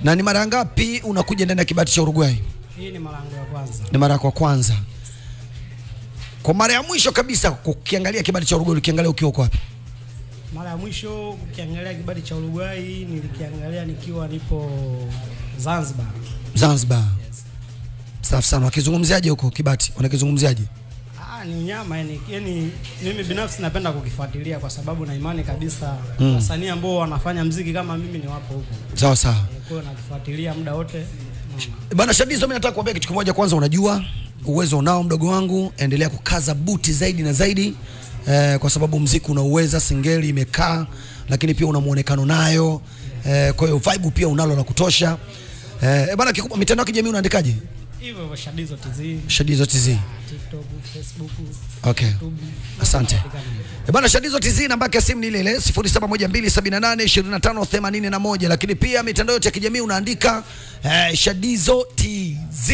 Na ni mara ngapi unakuja ndani ya kibati cha Uruguay? Hii ni mara yangu ya kwanza. Ni mara yako ya kwanza. Kwa mara ya mwisho kabisa kukiangalia kibati cha Uruguay ulikiangalia ukiwa uko wapi? Mara ya mwisho kukiangalia kibati cha Uruguay nilikiangalia nikiwa nipo Zanzibar. Zanzibar. Yes. Safi sana. Wakizungumziaje huko kibati? Wanakizungumziaje? Ni unyama yani, mimi binafsi napenda kukifuatilia kwa sababu na imani kabisa wasanii ambao wanafanya mziki kama mimi ni wapo huko. Sawa sawa. Kwa hiyo nakifuatilia muda wote. Bana Shadizo, mimi nataka kuambia kitu kimoja. Kwanza, unajua uwezo unao mdogo wangu, endelea kukaza buti zaidi na zaidi, kwa sababu mziki unauweza, singeli imekaa, lakini pia una muonekano nayo, kwa hiyo vibe pia unalo la kutosha. Bana kikubwa, mitandao ya kijamii unaandikaje? Hivyo hivyo Shadizo TZ. Shadizo TZ. TikTok, Facebook. Okay. YouTube. Asante. Bana Shadizo TZ, namba yake ya simu ni ile ile 0712782581, lakini pia mitandao yote ya kijamii unaandika Shadizo TZ.